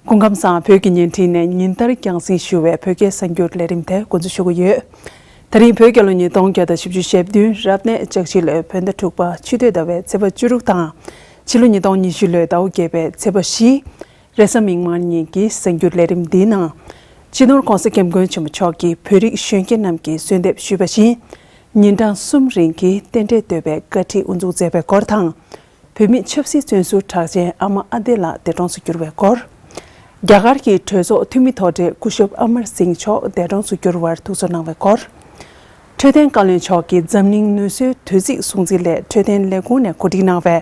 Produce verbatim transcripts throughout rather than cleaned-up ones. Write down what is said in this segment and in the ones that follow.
སྐུ་ཁམས་བཟང་། བོད་ཀྱི་བརྙན་འཕྲིན་ནས་ཉིན་ལྟར་རྒྱང་སྲིང་ཞུ་བའི་བོད་སྐད་གསར་འགྱུར་ལས་རིམ་དེ་འགོ་འཛུགས་ཞུ་གི་ཡོད། ད་རིང་བོད་རྒྱལ་ལོ་ཉིས་སྟོང་བརྒྱ་དང་བཞི་བཅུ་ཞེ་བདུན་རབ་གནས་ལྕགས་བྱི་ལོའི་བོད་ཟླ་དྲུག་པ་ཆུ་སྟོད་ཟླ་བའི་ཚེས་པ་བཅུ་དྲུག་དང་། ཕྱི་ལོ་ཉིས་སྟོང་ཉི་ཤུ་ལོའི་ཟླ་བ་བརྒྱད་པའི་ཚེས་པ་བཞི། རེས་གཟའ་མིག་དམར་ཉིན་གྱི་གསར་འགྱུར་ལས་རིམ་འདིའི་ནང་། སྤྱི་ནོར་༧གོང་ས་༧སྐྱབས་མགོན་ཆེན་པོ་མཆོག་གིས་བོད་རིགས་གཞོན་སྐྱེས་རྣམས་ཀྱིས་གསོལ་འདེབས་ཞུས་པ་བཞིན། ཉིན་གྲངས་གསུམ་རིང་གི་རྟེན་འབྲེལ་བསྟོད་པའི་བཀའ་ཁྲིད་དབུ་འཛུགས་མཛད་པའི་སྐོར་དང་། བོད་མིའི་ཆབ་སྲིད་བཙོན་ཟུར་གྲགས་ཅན་ཨ་མ་ཨ་བདེ་ལགས་འདས་གྲོངས་སུ་གྱུར་བའི་སྐོར། རྒྱ་གར་གྱི་གྲོས་ཚོགས་འཐུས་མི་མཐོ་གྲས་སྐུ་ཞབས་ཨ་མར་སིང་མཆོག་འདས་གྲོངས་སུ་གྱུར་བར་ཐུགས་གསོ་གནང་བའི་སྐོར། འཕྲོད་བསྟེན་བཀའ་བློན་མཆོག་གིས་འཛམ་གླིང་ནུས་གསོའི་དུས་ཚིགས་སྲུང་བརྩི་སླད་འཕྲོད་བསྟེན་ལས་ཁུངས་ནས་གོ་སྒྲིག་གནང་བའི་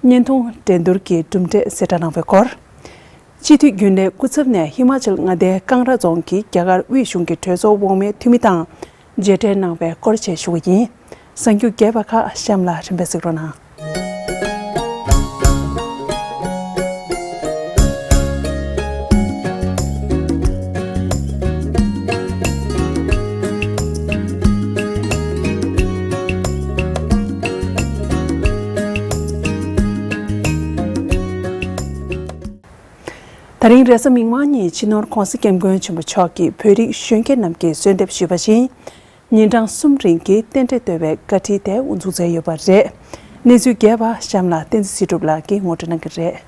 བརྙན་ཐུང་འགྲན་བསྡུར་གྱི་གྲུབ་འབྲས་གསལ་བསྒྲགས་གནང་བའི་སྐོར། སྤྱི་འཐུས་རྒྱུན་ལས་སྐུ་ཚབ་ནས་ཧི་མ་ཅལ་མངའ་སྡེའི་ཀང་ར་རྫོང་གི་རྒྱ་གར་དབུས་གཞུང་གི་གྲོས་ཚོགས་འོག་མའི་འཐུས་མི་དང་མཇལ་འཕྲད་གནང་བའི་སྐོར་བཅས་ཞུ་བ་ཡིན། གསར་འགྱུར་རྒྱས་པ་ཁག་གཤམ་ལ་རིམ་པས་གཟིགས་རོགས་གནང་། ད་རིང་རེས་གཟའ་མིག་དམར་ཉིན་སྤྱི་ནོར་༧གོང་ས་༧སྐྱབས་མགོན་ཆེན་པོ་མཆོག་གིས་བོད་རིགས་གཞོན་སྐྱེས་རྣམས་ཀྱིས་གསོལ་འདེབས་ཞུས་པ་བཞིན། ཉིན་གྲངས་གསུམ་རིང་གི་རྟེན་འབྲེལ་བསྟོད་པའི་བཀའ་ཁྲིད་དེ་དབུ་འཛུགས་མཛད་ཡོད་པ་རེད། གནས་ཚུལ་རྒྱས་པ་གཤམ་ལ་བསྟན་འཛིན་ཚེ་སྒྲུབ་ལགས་ཀྱིས་ངོ་སྤྲོད་གནང་གི་རེད།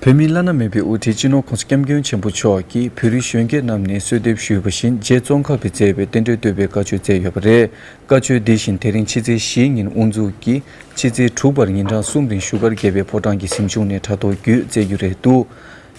བོད་མིའི་བླ་ན་མེད་པའི་དབུ་ཁྲིད་སྤྱི་ནོར་༧གོང་ས་༧སྐྱབས་མགོན་ཆེན་པོ་མཆོག་གིས་བོད་རིགས་གཞོན་སྐྱེས་རྣམས་ནས་གསོལ་འདེབས་ཞུས་པ་བཞིན། རྗེ་ཙོང་ཁ་པས་མཛད་པའི་རྟེན་འབྲེལ་བསྟོད་པའི་བཀའ་ཆོས་སྩལ་ཡོད་པ་རེད། བཀའ་ཆོས་འདི་བཞིན་དེ་རིང་ཕྱི་ཚེས་བཞིའི་ཉིན་དབུ་འཛུགས་ཀྱིས་ཕྱི་ཚེས་དྲུག་པར་ཉིན་གྲངས་གསུམ་རིང་བཞུགས་སྒར་རྒྱལ་བའི་ཕོ་བྲང་གི་གཟིམ་ཆུང་ནས་ཕྲག་ཐོག་བརྒྱུད་སྩལ་རྒྱུ་རེད་འདུག་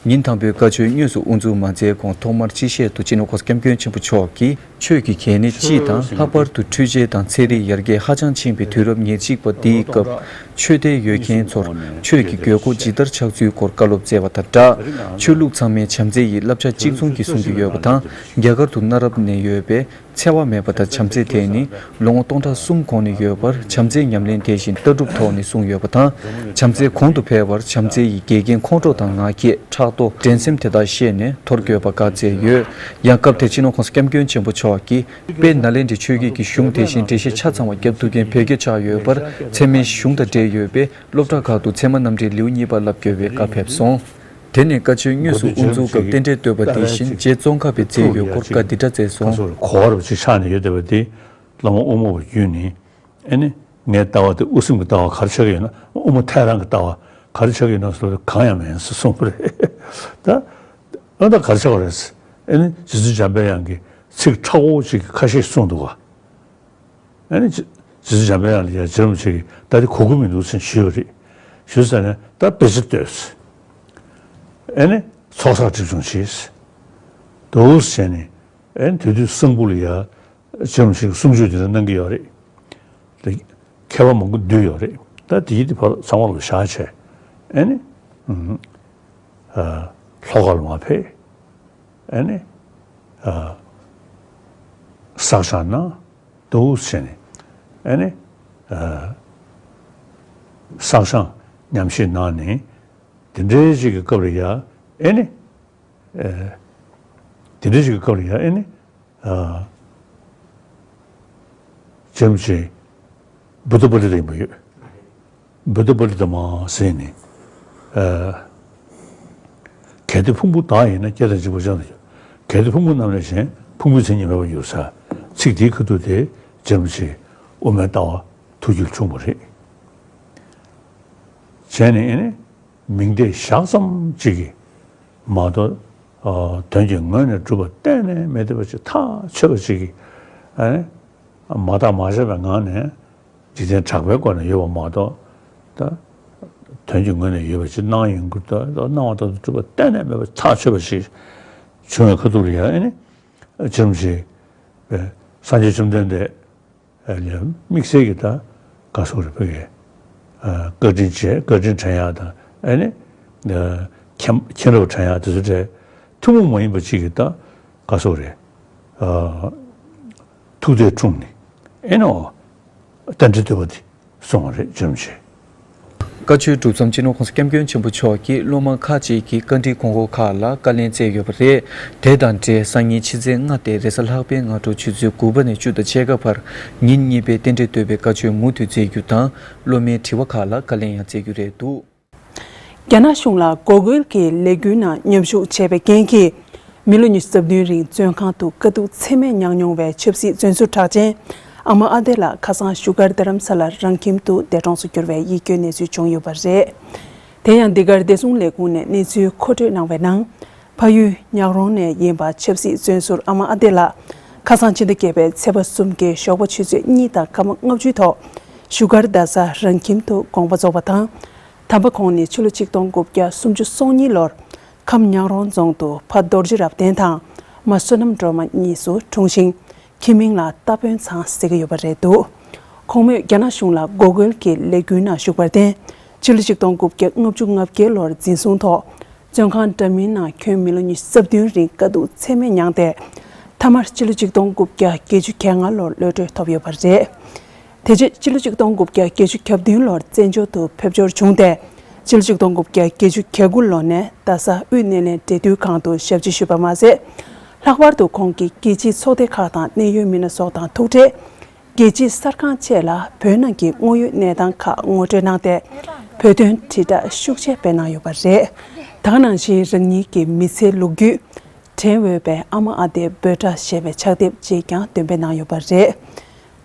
ཉིན་དང་པོའི་བཀའ་ཆོས་དངོས་སུ་དབུ་འཛུགས་མ་མཛད་གོང་ཐོག་མར་སྤྱི་བཤད་དུ་སྤྱི་ནོར་༧གོང་ས་༧སྐྱབས་མགོན་ཆེན་པོ་མཆོག་གིས། ཆོས་ཀྱི་གལ་གནད་སྤྱི་དང་། ལྷག་པར་དུ་འཕྲུལ་ཆས་དང་ཚན་རིག་ཡར་རྒྱས་ཧ་ཅང་ཕྱིན་པའི་དུས་རབས་ཉེར་གཅིག་པ་འདིའི་སྐབས། ཆོས་དད་ཡོད་མཁན་ཚོར་ཆོས་ཀྱི་དགོས་མཁོ་ཇི་ལྟར་ཆགས་ཚུལ་སྐོར་བཀའ་སློབ་སྩལ་བ་དང་སྦྲགས། ཆོས་ལུགས་ཚང་མས་བྱམས་བརྩེ་ཡི་བསླབ་བྱ་གཅིག་མཚུངས་ཀྱིས་གསུང་གི་ཡོད་པ་དང་། རྒྱ་གར་དུ་གནའ་རབས་ནས་ཡོད་པའི་འཚེ་བ་མེད་པ་དང་བྱམས་བརྩེ་དེ་ནི་ལོ་ངོ་སྟོང་ཕྲག་གསུམ་གོང་ནས་ཡོད་པར། བྱམས་བརྩེའི་ཉམས་ལེན་དེ་བཞིན་ལྟ་གྲུབ་ཐོག་ནས་གསུངས་ཡོད་པ་དང་། བྱམས་བརྩེ་གོང་དུ་འཕེལ་བར་བྱམས་བརྩེ་ཡི་འགལ་རྐྱེན་ཁོང་ཁྲོ་དང་ང་རྒྱལ། ཕྲག་དོག་འགྲན་སེམས་དེ་དག་ཤེས་ནས་དོར་དགོས་པ་བཀའ་སྩལ་ཡོད། ཡང་སྐབས་དེར་སྤྱི་ནོར་༧གོང་ས་༧སྐྱབས་མགོན་ཆེན་པོ་མཆོག་གིས། དཔལ་ནཱ་ལེནྡྲའི་ཆོས་བརྒྱུད་ཀྱི་གཞུང་དེ་བཞིན་འགྲེལ་བཤད་ཆ་ཚང་བ་བརྒྱབ་ཐུབ་མཁན་བོད་རྒྱ་ཆགས་ཡོད་པར། ཚད་མའི་གཞུང་དང་འབྲེལ་ཡོད་པའི་སློབ་གྲྭ་ཁག་ཏུ་ཚད་མ་རྣམ་འགྲེལ་ལེའུ་གཉིས་པ་བསླབ་དགོས་པའི་བཀའ་ཕེབས་སོང་། དེ་ནས་བཀའ་ཆོས་དངོས་སུ་དབུ་འཛུགས་སྐབས་རྟེན་འབྲེལ་བསྟོད་པ་དེ་བཞིན་རྗེ་ཙོང་ཁ་པས་མཛད་ཡོད་སྐོར་བཀའ་འདི་འདྲ་སྩལ་སོང་། གོ་བ་རུ་ཅིག་ཆགས་ནས་ཡོད་བསྡད་པ་དེ། བླ་མ་དབུ་མ་པ་བརྒྱུད་ནས། ཨེ་ནི། ངའི་ལྟ་བ་དེ་དབུ་སེམས་ཀྱི་ལྟ་བ་ག་རེ་ཆགས་ཀྱི་ཡོད་ན། དབུ་མ་ཐལ་རང་གི་ལྟ་བ་ག་རེ་ཆགས་ཀྱི་ཡོད་ན་ཟེར་བ་གང་ཡང་མེད་ཟེར་གསུངས་པ་རེད། ད། ཨ་ད་ག་རེ་ཆགས་པ་རེད། ཨེ་ནི་རྗེ་བཙུན་འཇམ་དཔལ་དབྱངས་ཀྱིས་ཚིག་མཁྲེགས་པོ་ཅིག་གི་ཁ་ཤས་གསུངས་འདུག་ག་ཨེ་ནི་རྗེ་རྗེ་བཙུན་འཇམ་དཔལ་དབྱངས་ལ་ཡང་རྗེ་རིན་པོ་ཆེ་གིས་ད་དེ་གོ་གི་མི་འདུག་ཟེར་ཞུས་པ་རེད། ཞུས་ཙང་ནས་ད་དཔེ་ཆ་ལྟོས། ཨེ་ནི་ཚོགས་བསགས་སྒྲིབ་སྦྱོང་བྱས། འདུག་ཟེར་ནས། ཨེ་ནི་དེ་དུས་གསང་ཕུ་ལ་ཡ། རྗེ་རིན་པོ་ཆེ་གིས་གསུང་ཆོས་དེ་འདྲ་གནང་གི་ཡོད་རེད། དེ་མཁས་པ་མང་པོ་འདུས་ཡོད་རེད། ད་དེ་ཡི་དེ་ཕར་ཚང་མ་ལ་བཞག་བྱས། ཨེ་ནི། ཨུམ། ཨ། ལྷོ་ཁ་ལ་མར་ཕེབས། ཨེ་ནི། ཨ། བསགས་སྦྱང་གནང་། འདུག་ཟེར་ནས། ཨེ་ནི། ཨ། བསགས་སྦྱང་ཉམས་བཞེས་གནང་ནས། དེ་འདྲའི་ཅིག་གི་སྐབས་ལ་ཡ། ཨེ་ནི། ཨེ། དེ་འདྲའི་ཅིག་གི་སྐབས་ལ་ཡ། ཨེ་ནི། ཨ། རྗེ་རིན་པོ་ཆེ་བུདྡྷ་པཱ་ལི་ཏ་ཡིན་པ་ཡོད། བུདྡྷ་པཱ་ལི་ཏ་མ་ཟེར་ནས། ཨ། གལ་ཏེ་ཕུང་པོ་བདག་ཡིན་ན། སྐྱེ་དང་འཇིག་པ་ཅི་ཡང་དང་། གལ་ཏེ་ཕུང་པོ་རྣམས་ལས་གཞན། ཕུང་པོའི་མཚན་ཉིད་མེད་པར་འགྱུར་ཟེར། ཚིག་འདིའི་ཁ་ཐུག་དེ་རྗེ་རིན་པོ་ཆེ་དབུ་མའི་ལྟ་བ་ཐུགས་རྒྱུད་བྱུང་བ་རེད། བྱས་ནས་ཨེ་ནི། མིང་བརྡས་བཞག་ཙམ་ཅིག་གིས་མ་གཏོགས། ཨ། དོན་གྱི་ངོས་ནས་གྲུབ་པ་གཏན་ནས་མེད་བསྡད་པ་ཅིག་ཐག་ཆོད་པ་ཅིག་གིས། ཨ་ནི། མ་བརྟགས་མ་དཔྱད་པའི་ངང་ནས་འཇིག་རྟེན་གྲགས་པའི་སྒོ་ནས་ཡོད་པ་མ་གཏོགས། ད། དོན་གྱི་ངོས་ནས་ཡོད་པ་ཅིག་སྣང་ཡོང་གི་འདུག་ད་སྣང་བ་ལྟར་དུ་གྲུབ་པ་གཏན་ནས་མེད་པ་ཐག་ཆོད་པ་ཞིག་བྱུང་བའི་ཁ་ཐུག་ལ་ཡང་། ཨ་ནི། རྗེ་རིན་པོ་ཆེ་སངས་རྒྱས་བཅོམ་ལྡན་འདས། ཨ་ནི་དམིགས་བསལ་གྱི་ད་ག་སོགས་རེད། བོད་ཀྱི། ཨ། བཀའ་དྲིན་ཆེ། བཀའ་དྲིན་དྲན་ཡག་དང་། ཨ་ནི། ཨ། མཁྱེན་མཁྱེན་རབ་དྲན་ཡག་དེ་ཚོ་རེད། ཐུན་མོང་མ་ཡིན་པ་ཅིག་གི་ད་ག་སོགས་རེད། ཨ། ཐུགས་གཏད་དྲུངས་ནས། ཨེ་ནོ། རྟེན་འབྲེལ་བསྟོད་པ་དེ་གསུངས་པ་རེད། རྗེ་རིན་པོ་ཆེ། བཀའ་ཆོས་གྲུབ་མཚམས་སྤྱི་ནོར་༧གོང་ས་༧སྐྱབས་མགོན་ཆེན་པོ་མཆོག་གིས་སློབ་མ་ཁག་ཅིག་གི་བཀའ་འདྲིའི་དགོངས་སྐོར་ཁག་ལ་བཀའ་ལན་སྩལ་ཡོད་པ་རེད། དེ་དང་འབྲེལ་སང་ཉིན་ཕྱི་ཚེས་ལྔ་སྟེ་རེས་གཟའ་ལྷག་པའི་སྔ་དྲོ་ཆུ་ཚོད་དགུ་པ་ནས་བཅུ་དང་ཕྱེད་ཀ་བར་ཉིན་གཉིས་པའི་རྟེན་འབྲེལ་བསྟོད་པའི་བཀའ་ཆོས་མུ་མཐུད་སྩལ་རྒྱུ་དང་། སློབ་མའི་དྲི་བ་ཁག་ལ་བཀའ་ལན་ཡང་སྩལ་རྒྱུ་རེད་འདུག་རྒྱ་ནག་གཞུང་ལ་འགོག་རྒོལ་གྱི་ལས་འགུལ་ནང་མཉམ་ཞུགས་བྱས་པའི་རྐྱེན་གྱིས། མི་ལོ་ཉི་ཤུ་རྩ་བདུན་རིང་བཙོན་ཁང་དུ་དཀའ་སྡུག་ཚད་མེད་མྱངས་མྱོང་བའི་ཆབ་སྲིད་བཙོན་ཟུར་གྲགས་ཅན་ཨ་མ་ཨ་བདེ་ལགས་ཁ་སང་བཞུགས་སྒར་རྡ་རམ་ས་ལར་རང་ཁྱིམ་དུ་འདས་གྲོངས་སུ་གྱུར་བའི་ཡིད་སྐྱོའི་གནས་ཚུལ་བྱུང་ཡོད་པ་རེད། དེ་ཡང་འདི་གར་བདེ་སྲུང་ལས་ཁུངས་ནས་གནས་ཚུལ་མཁོ་སྤྲོད་གནང་བའི་ནང་། ཕ་ཡུལ་ཉག་རོང་ནས་ཡིན་པ་ཆབ་སྲིད་བཙོན་ཟུར་ཨ་མ་ཨ་བདེ་ལགས་ཁ་སང་ཕྱི་ཟླ་བརྒྱད་པའི་ཚེས་པ་གསུམ་གྱི་ཞོགས་པ་ཆུ་ཚོད་གཉིས་དང་སྐར་མ་ལྔ་བཅུའི་ཐོག་བཞུགས་སྒར་རྡ་ས་རང་ཁྱིམ་དུ་དགོངས་པ་རྫོགས་པ་དང་། དམ་པ་ཁོང་ནི་ཕྱི་ལོ་ཆིག་སྟོང་དགུ་བརྒྱ་སུམ་ཅུ་སོ་གཉིས་ལོར་ཁམས་ཉག་རོང་རྫོང་དུ་ཕ་རྡོ་རྗེ་རབ་བརྟན་དང་མ་བསོད་ནམས་སྒྲོལ་མ་གཉིས་སུ་འཁྲུངས་ཤིང་། ཁྱིམ་མིང་ལ་རྟ་དཔོན་ཚང་ཟེར་གྱི་ཡོད་པ་རེད་འདུག་ཁོང་མོས་རྒྱ་ནག་གཞུང་ལ་འགོག་རྒོལ་གྱི་ལས་འགུལ་ནང་ཞུགས་པར་བརྟེན། ཕྱི་ལོ་ཆིག་སྟོང་དགུ་བརྒྱ་ལྔ་བཅུ་ང་བརྒྱད་ལོར་འཛིན་བཟུང་ཐོག་བཙོན་ཁང་འདྲ་མིན་ནང་ཁྱོན་མི་ལོ་ཉི་ཤུ་རྩ་བདུན་རིང་དཀའ་སྡུག་ཚད་མེད་མྱངས་ཏེ། མཐའ་མར་ཕྱི་ལོ་ཆིག་སྟོང་དགུ་བརྒྱ་བརྒྱད་ཅུ་གྱ་ལྔ་ལོར་གློད་གྲོལ་ཐོབ་ཡོད་པ་རེད། དེ་རྗེས་ཕྱི་ལོ་ཆིག་སྟོང་དགུ་བརྒྱ་བརྒྱད་ཅུ་གྱ་བདུན་ལོར་བཙན་བྱོལ་དུ་ཕེབས་འབྱོར་བྱུང་སྟེ། ཕྱི་ལོ་ཆིག་སྟོང་དགུ་བརྒྱ་བརྒྱད་ཅུ་གྱ་དགུ་ལོ་ནས་རྡ་ས་དབུས་སྣེ་ལེན་འབྲེལ་མཐུད་ཁང་དུ་ཞབས་ཕྱི་ཞུས་པ་མ་ཟད། ལྷག་པར་དུ་ཁོང་གིས་རྒྱལ་སྤྱིའི་ཚོགས་སྡེ་ཁག་དང་གནད་ཡོད་མི་སྣ་སོགས་དང་ཐུག་འཕྲད། རྒྱལ་སྤྱིའི་གསར་ཁང་བཅས་ལ་བོད་ནང་གི་དངོས་ཡོད་གནས་སྟངས་ཁག་ངོ་སྤྲོད་གནང་སྟེ། བོད་དོན་དྲིལ་བསྒྲགས་ཤུགས་ཆེ་སྤེལ་གནང་ཡོད་པ་རེད། ད་ག་ནང་བཞིན་རང་ཉིད་ཀྱི་མི་ཚེའི་ལོ་རྒྱུས། དྲན་འོས་པའི་ཨ་མ་ཨ་བདེ་འབོད་སྒྲ་ཞེས་པའི་ཕྱག་དེབ་ཅིག་ཀྱང་འདོན་སྤེལ་གནང་ཡོད་པ་རེད།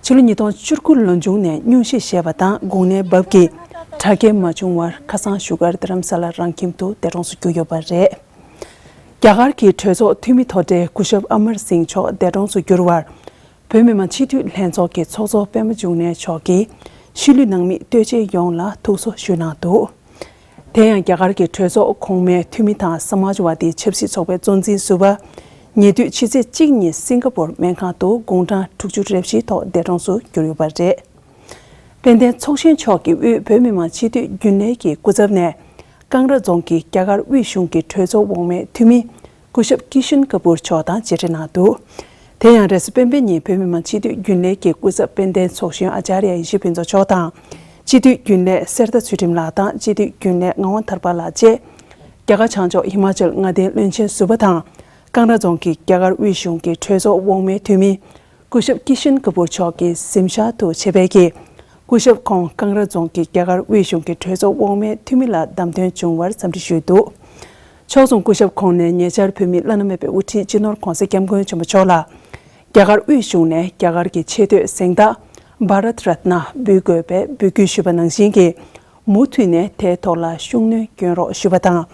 ཕྱི་ལོ་ཉིས་སྟོང་བཅུ་དགུ་ལོ་མཇུག་ནས་སྙུང་གཞི་བཞེས་པ་དང་དགུང་ནད་བབས་ཀྱིས་དྲག་སྐྱེད་མ་བྱུང་བར་ཁ་སང་བཞུགས་སྒར་རྡ་རམ་ས་ལ་རང་ཁྱིམ་དུ་འདས་གྲོངས་སུ་གྱུར་ཡོད་པ་རེད། རྒྱ་གར་གྱི་གྲོས་ཚོགས་འཐུས་མི་མཐོ་གྲས་སྐུ་ཞབས་ཨ་མར་སིང་མཆོག་འདས་གྲོངས་སུ་གྱུར་བར། བོད་མི་མང་སྤྱི་འཐུས་ལྷན་ཚོགས་ཀྱི་ཚོགས་གཙོ་པདྨ་འབྱུང་གནས་མཆོག་གིས་ཤུལ་ལུས་ནང་མི་ལྟོས་བཅས་ཡོངས་ལ་ཐུགས་གསོ་ཞུས་གནང་འདུག་དེ་ཡང་རྒྱ་གར་གྱི་གྲོས་ཚོགས་གོང་མའི་འཐུས་མི་དང་སམཱཇ་ཝ་དི་ཆབ་སྲིད་ཚོགས་པའི་གཙོ་འཛིན་ཟུར་པ། ཉེ་དུས་ཕྱི་ཚེས་གཅིག་ཉིན་སིང་ག་པུར་སྨན་ཁང་དུ་དགུང་གྲངས་དྲུག་ཅུ་རེ་བཞིའི་ཐོག་འདས་གྲོངས་སུ་གྱུར་ཡོད་པ་རེད། དཔལ་ལྡན་ཚོགས་གཞོན་མཆོག་གིས་དབུས་བོད་མི་མང་སྤྱི་འཐུས་རྒྱུན་ལས་ཀྱི་སྐུ་ཚབ་ནས་ཀང་ར་རྫོང་གི་རྒྱ་གར་དབུས་གཞུང་གི་གྲོས་ཚོགས་འོག་མའི་འཐུས་མི། སྐུ་ཞབས་ཀི་ཤུན་ཀ་པུར་མཆོག་དང་མཇལ་འཕྲད་གནང་འདུག་དེ་ཡང་རེས་གཟའ་སྤེན་པའི་ཉིན་བོད་མི་མང་སྤྱི་འཐུས་རྒྱུན་ལས་ཀྱི་སྐུ་ཚབ་དཔལ་ལྡན་ཚོགས་གཞོན་ཨ་ཅཱརྱ་ཡེ་ཤེས་ཕུན་ཚོགས་མཆོག་དང་། སྤྱི་འཐུས་རྒྱུན་ལས་གསེར་རྟ་ཚུལ་ཁྲིམས་ལགས་དང་སྤྱི་འཐུས་རྒྱུན་ལས་ངག་དབང་ཐར་པ་ལགས་བཅས། རྒྱ་གར་བྱང་ཕྱོགས་ཧི་མ་ཅལ་མངའ་སྡེའི་བློན་ཆེན་ཟུར་པ་དང་། ཀང་ར་རྫོང་གི་རྒྱ་གར་དབུས་གཞུང་གི་གྲོས་ཚོགས་འོག་མའི་འཐུས་མི། སྐུ་ཞབས་ཀི་ཤུན་ཀ་པུར་མཆོག་གིས་གཟིམ་ཤག་ཏུ་ཆེད་ཕེབས་ཀྱིས། སྐུ་ཞབས་ཁོང་ཀང་ར་རྫོང་གི་རྒྱ་གར་དབུས་གཞུང་གི་གྲོས་ཚོགས་འོག་མའི་འཐུས་མི་ལ་བདམས་ཐོན་བྱུང་བར་འཚམས་འདྲི་ཞུས་འདུག་ཕྱོགས་མཚུངས་སྐུ་ཞབས་ཁོང་ནས་ཉེ་ཆར་བོད་མིའི་བླ་ན་མེད་པའི་དབུ་ཁྲིད་སྤྱི་ནོར་༧གོང་ས་༧སྐྱབས་མགོན་ཆེན་པོ་མཆོག་ལ། རྒྱ་གར་དབུས་གཞུང་ནས་རྒྱ་གར་གྱི་ཆེས་མཐོའི་གཟེངས་རྟགས་བྷ་རད་རཏྣ་འབུལ་དགོས་པའི་འབོད་སྐུལ་ཞུས་པ་ནང་བཞིན་གྱི། མུ་མཐུད་ནས་དེའི་ཐོག་ལ་ཤུགས་སྣོན་སྐྱོན་རོགས་ཞུ་བ་དང་།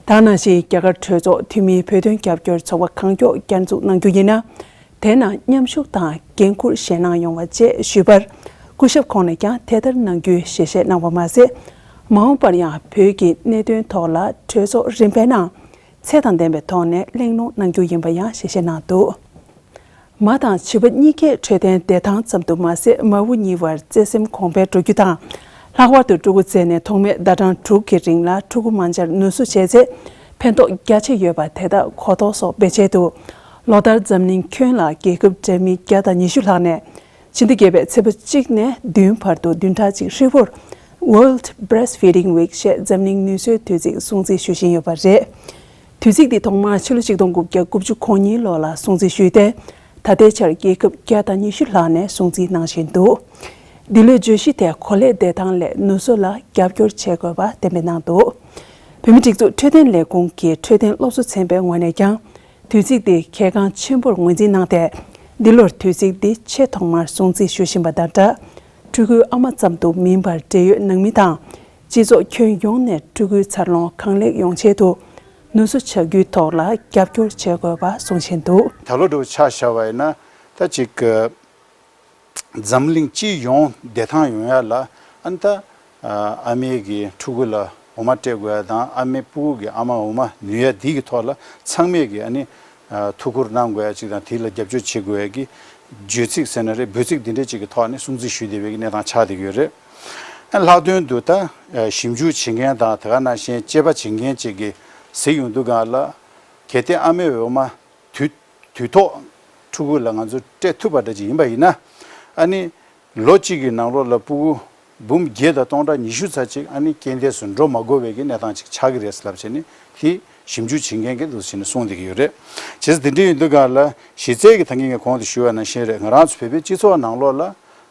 ད་ག་ནང་བཞིན་རྒྱ་གར་གྲོས་ཚོགས་འཐུས་མིའི་བོད་དོན་རྒྱབ་སྐྱོར་ཚོགས་པ་གང་མགྱོགས་བསྐྱར་འཛུགས་གནང་རྒྱུ་ཡིན་ན། དེ་ནང་མཉམ་ཞུགས་དང་འགན་འཁུར་བཞེས་གནང་ཡོང་བ་བཅས་ཞུས་པར། སྐུ་ཞབས་ཁོང་ནས་ཀྱང་དེ་ལྟར་གནང་རྒྱུའི་ཞལ་བཞེས་གནང་བ་མ་ཟད། མ་འོངས་པར་ཡང་བོད་ཀྱི་གནད་དོན་ཐོག་ལ་གྲོས་ཚོགས་རིམ་པའི་ནང་ཚད་དང་ལྡན་པའི་ཐོག་ནས་གླེང་སློང་གནང་རྒྱུ་ཡིན་པ་ཡང་ཞལ་བཞེས་གནང་འདུག་མ་དང་བྱིས་པ་གཉིས་ཀས་འཕྲོད་བསྟེན་བདེ་ཐང་ཙམ་དུ་མ་ཟད། མ་བུ་གཉིས་བར་བརྩེ་སེམས་གོང་འཕེལ་འགྲོ་རྒྱུ་དང་། ལྷག་པར་དུ་ཕྲུ་གུ་བཙས་ནས་ཐོག་མའི་ཟླ་གྲངས་དྲུག་གི་རིང་ལ་ཕྲུ་གུ་མ་འབྱར་ནུ་གསོ་བྱས་ཚེ། ཕན་ཐོགས་རྒྱ་ཆེ་ཡོད་པ་དེ་དག་གོ་རྟོགས་སོགས་སྤེལ་ཆེད་དུ། ལོ་ལྟར་འཛམ་གླིང་ཁྱོན་ལ་རྒྱལ་ཁབ་འདྲ་མིན་བརྒྱ་དང་ཉི་ཤུ་ལྷག་ནས། ཕྱི་ཟླ་བརྒྱད་པའི་ཚེས་པ་གཅིག་ནས་བདུན་བར་དུ་བདུན་ཕྲག་གཅིག་ཧྲིལ་པོར། World Breastfeeding Week ཞེས་འཛམ་གླིང་ནུས་གསོའི་དུས་ཚིགས་སྲུང་བརྩི་ཞུ་བཞིན་ཡོད་པ་རེད། དུས་ཚིགས་འདི་ཐོག་མར་ཕྱི་ལོ་ཆིག་སྟོང་དགུ་བརྒྱ་དགུ་བཅུ་གོ་གཉིས་ལོ་ལ་སྲུང་བརྩི་ཞུས་ཏེ། ད་ལྟའི་ཆར་རྒྱལ་ཁབ་བརྒྱ་དང་ཉི་ཤུ་ལྷག་ནས་སྲུང་བརྩི་གནང་བཞིན་འདུག་འདི་ལོའི་བརྗོད་གཞི་དེ་གོ་ལའི་བདེ་ཐང་སླད་ནུ་གསོ་ལ་རྒྱབ་སྐྱོར་བྱེད་དགོས་པ་གཏན་འབེབས་གནང་འདུག་བོད་མིའི་སྒྲིག་འཛུགས་འཕྲོད་བསྟེན་ལས་ཁུངས་ཀྱི་འཕྲོད་བསྟེན་སློབ་གསོ་ཚན་པའི་ངོས་ནས་ཀྱང་། དུས་ཚིགས་འདི་གལ་འགངས་ཆེན་པོར་ངོས་འཛིན་གནང་སྟེ། འདི་ལོར་དུས་ཚིགས་འདི་ཆེས་ཐོག་མར་སྲུང་བརྩི་ཞུ་བཞིན་པ་དང་སྦྲགས། ཕྲུ་གུའི་ཨ་མ་ཙམ་དུ་མིན་པར་འབྲེལ་ཡོད་ནང་མི་དང་། སྤྱི་ཚོགས་ཁྱོན་ཡོངས་ནས་ཕྲུ་གུའི་འཚར་ལོངས་གང་ལེགས་ཡོང་ཆེད་དུ། ནུ་གསོ་བྱ་རྒྱུའི་ཐོག་ལ་རྒྱབ་སྐྱོར་བྱེད་དགོས་པ་གསུངས་བཞིན་འདུག་ད་ལོ་འདྲ་བོ་ཆ་བཞག་པ་ཡིན་ན། ད་ཅིག་འཛམ་གླིང་སྤྱི་ཡོངས་བདེ་ཐང་ཡོང་ཡ་ལ། ཨ་ནི་ད་ཨ་མའི་གི་ཕྲུ་གུ་ལ་འོ་མ་སྤྲད་དགོས་ཡ་དང་། ཨ་མའི་ཕྲུ་གུ་གི་ཨ་མ་འོ་མ་ནུས་ཡ་འདི་གི་ཐོག་ལ་ཚང་མས་གི་ཨ་ནི་ཐུགས་ཁུར་གནང་དགོས་ཡ་ཅིག་དང་། དེ་ལ་རྒྱབ་སྐྱོར་བྱེད་དགོས་ཡ་གི་བརྗོད་ཚིག་ཟེར་ན་རེད། འབོད་ཚིག་འདི་འདྲ་ཅིག་གི་ཐོག་ནས་སྲུང་བརྩི་ཞུས་བསྡད་པའི་གནས་སྟངས་ཆགས་བསྡད་ཡོད་རེད། ལྷག་དོན་དུ་ད་ཞིབ་འཇུག་བྱེད་མཁན་དང་། དེ་ག་ནང་བཞིན་དཔྱད་པ་བྱེད་མཁན་ཅིག་གིས་གཟིགས་ཡོང་དུས་སྒང་ལ། གལ་ཏེ་ཨ་མའི་འོ་མ་དུས་དུས་ཐོག་ཕྲུ་གུ་ལ་ང་ཚོས་སྤྲད་ཐུབ་པ་འདྲ་ཅིག་ཡིན་པ་ཡིན་ན། ཨ་ནི་ལོ་གཅིག་གི་ནང་ལོགས་ལ་ཕྲུ་གུ་འབུམ་བརྒྱད་དང་སྟོང་ཕྲག་ཉི་ཤུ་ཙམ་ཅིག་ཨ་ནི་རྐྱེན་འདས་སུ་འགྲོ་མ་དགོས་པའི་གི་གནས་སྟངས་ཅིག་ཆགས་ཀྱི་རེད་ལབ་བྱས་ནས། དེ་ཞིབ་འཇུག་བྱེད་མཁན་གྱིས་འདུག་བྱས་ནས་གསུངས་བསྡད་ཀྱི་ཡོད་རེད། བྱས་ཙང་དེ་འདྲ་ཡིན་དུས་སྒང་ལ་གཞི་རྩའི་གི་ད་གིན་ངས་གོང་དུ་ཞུས་པ་ནང་བཞིན་རེད། ང་རང་ཚོ་བོད་པའི་སྤྱི་ཚོགས་ནང་ལོགས་ལ་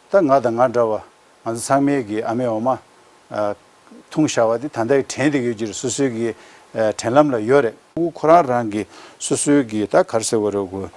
ད་ང་དང་ང་འདྲ་བ། ང་ཚོ་ཚང་མས་གི་ཨ་མའི་འོ་མ། ཨ། འཐུང་བཞག་པ་དེ་ད་ལྟའི་དྲན་བསྡད་ཡོད་ཀྱི་རེད། སོ་སོའི་གི་ཨ་དྲན་ལམ་ལ་ཡོད་རེད། ཁོ་རང་རང་གི་སོ་སོའི་གི་ད་ག་རེ་ཟེར་དགོས་རེད། ཁོ་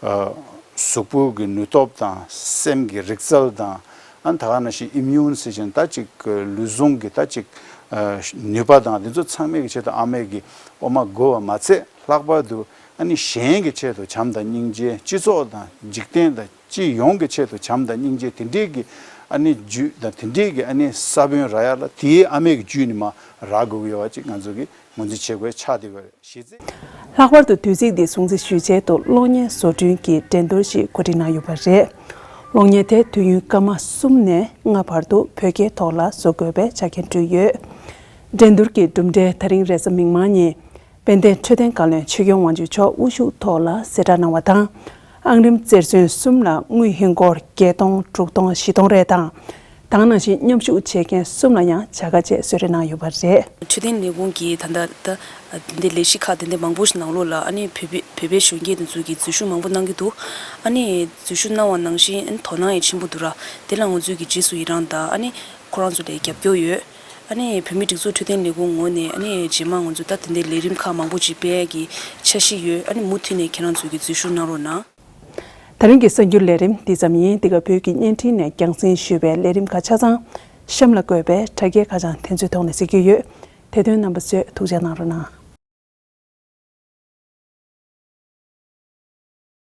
ཨ་གཟུགས་པོ་གི་ནུས་སྟོབས་དང་སེམས་ཀྱི་རིག་རྩལ་དང་། ཨ་ནི་ད་ག་ནང་བཞིན་ཨིམ་ཡུན་ཟེར་བཞིན་ད་ཅིག་ལུས་ཟུངས་ཀྱི་ད་ཅིག་ཨ་ནུས་པ་དང་འདི་ཚོ་ཚང་མའི་གི་ཆེད་དུ་ཨ་མས་གི་འོ་མ་བསྒོ་བ་མ་ཚད། ལྷག་པར་དུ་ཨ་ནི་གཞན་གྱི་ཆེད་དུ་བྱམས་དང་སྙིང་རྗེ། སྤྱི་ཚོགས་དང་འཇིག་རྟེན་དང་སྤྱི་ཡོངས་ཀྱི་ཆེད་དུ་བྱམས་དང་སྙིང་རྗེ་དེ་འདྲའི་གི་ཨ་ནི་རྒྱུད་དང་དེ་འདྲའི་གི་ཨ་ནི་ས་བོན་རག་ཡ་ལ་དེའི་ཨ་མའི་གི་རྒྱུད་ནས་མར་རག་དགོས་ཀྱི་ཡོད་པ་ཅིག་ང་ཚོ་གི་ངོས་འཛིན་བྱེད་དགོས་ཆགས་བསྡད་ཡོད་རེད། གཞི་རྩའི། ལྷག་པར་དུ་དུས་ཚིགས་འདི་སྲུང་བརྩི་ཞུ་ཆེད་དུ་གློག་བརྙན་བཟོ་སྐྲུན་གྱི་འགྲན་བསྡུར་ཞིག་གོ་སྒྲིག་གནང་ཡོད་པ་རེད། གློག་བརྙན་དེ་དུས་ཡུན་སྐར་མ་གསུམ་ནས་ལྔ་བར་དུ་བོད་སྐད་ཐོག་ལ་བཟོ་དགོས་པའི་ཆ་རྐྱེན་བསྐྲུན་ཡོད། འགྲན་བསྡུར་གྱི་གྲུབ་འབྲས་ད་རིང་རེས་གཟའ་མིག་དམར་ཉིན། དཔལ་ལྡན་འཕྲོད་བསྟེན་བཀའ་བློན་ཆོས་སྐྱོང་དབང་ཕྱུག་མཆོག་དབུ་བཞུགས་ཐོག་ལ་གསལ་བསྒྲགས་གནང་བ་དང་། ཨང་རིམ་རྩེར་སོན་གསུམ་ལ་དངུལ་ཧིན་སྒོར་བརྒྱད་སྟོང་དྲུག་སྟོང་བཞི་སྟོང་རེ་དང་། དེ་ནང་བཞིན་མཉམ་ཞུགས་བྱེད་མཁན་གསུམ་ལ་ཡང་བྱ་དགའ་བཅས་གསོལ་རས་གནང་ཡོད་པ་རེད། འཕྲོད་བསྟེན་ལས་ཁུངས་ཀྱིས་ད་ལྟ་ད་དེ་འདྲའི་ལས་གཞི་ཁག་དེ་འདྲའི་མང་པོ་ཞིག་ནང་ལོགས་ལ་ཨ་ནི་བོད་པའི་བོད་པའི་གཞོན་སྐྱེས་དེ་ཚོ་གིས་འཛུལ་ཞུགས་མང་པོ་གནང་གི་འདུག་ཨ་ནི་འཛུལ་ཞུགས་གནང་བ་ནང་བཞིན་ཨ་ནི་དོ་སྣང་ཡང་ཆེན་པོ་འདུག་ར། དེ་ལ་ང་ཚོས་ཀྱི་རྗེས་སུ་ཡི་རང་དང་ཨ་ནི་ཁོ་རང་ཚོ་ལ་རྒྱབ་སྐྱོར་ཡོད། ཨ་ནི་བོད་མིའི་སྒྲིག་འཛུགས་འཕྲོད་བསྟེན་ལས་ཁུངས་ངོས་ནས་ཨ་ནི་རྗེས་མ་ང་ཚོ་ད་དེ་འདྲའི་ལས་རིམ་ཁག་མང་པོ་ཅིག་སྤེལ་ཡ་གི་འཆར་གཞི་ཡོད། ཨ་ནི་མུ་མཐུད་ནས་ཁྱེད་རང་ཚོས་ཀྱི་འཛུལ་ཞུགས་གནང་རོགས་གནང་། ད་རིང་གི་གསར་འགྱུར་ལས་རིམ་འདི་ཙམ་ཡིན། འདི་ག་བོད་ཀྱི་བརྙན་འཕྲིན་ནས་རྒྱང་སྲིང་ཞུས་པའི་ལས་རིམ་ཁག་ཆ་ཚང་གཤམ་ལ་བཀོད་པའི་དྲ་རྒྱའི་ཁ་བྱང་དེ་ཚོའི་ཐོག་ནས་གཟིགས་རྒྱུ་ཡོད། དེ་དོན་རྣམ་པ་ཚོས་ཐུགས་རྗེ་གནང་རོགས་གནང་།